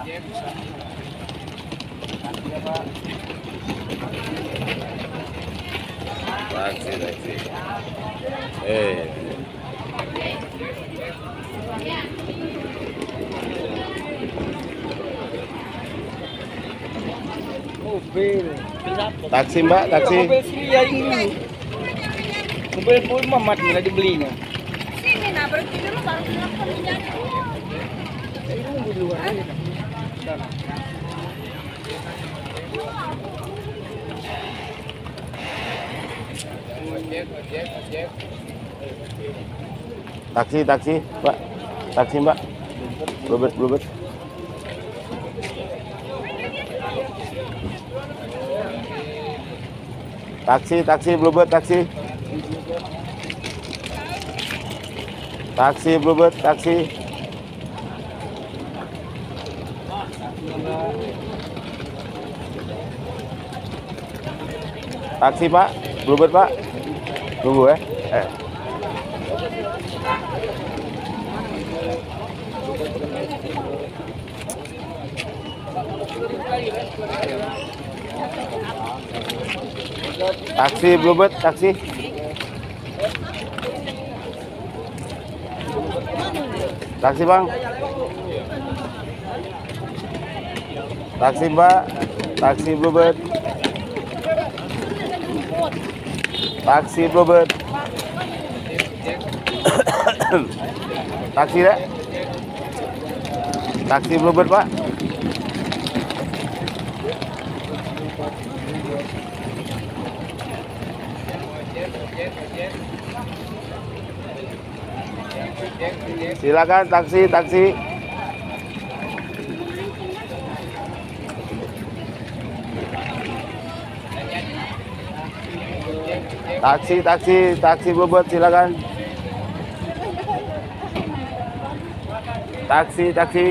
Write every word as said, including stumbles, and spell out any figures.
Taksi, taksi. Eh. Mobil. Taksi, Mbak, taksi. Mobil sendiri hari ini. Mobil full Mamat ni lah dibelinya. Sini, nah, berhenti dulu, baru keluar kerjanya. Ini di luar aja, nah. Sana. Taksi, taksi, Mbak. Taksi, Mbak. Blubet, blubet. Taksi, taksi, blubet, taksi. Taksi, blubet, taksi. Taksi, Pak. Blubet, Pak. Tunggu, eh. Eh. Taksi, blubet, taksi. Taksi, Bang. Taksi, Mbak. Taksi, blubet. Taksi, blubet. Taksi, Dek. Taksi, blubet, Pak. Silakan, taksi, taksi. Taksi, taksi, taksi blubet, silakan. Taksi, taksi.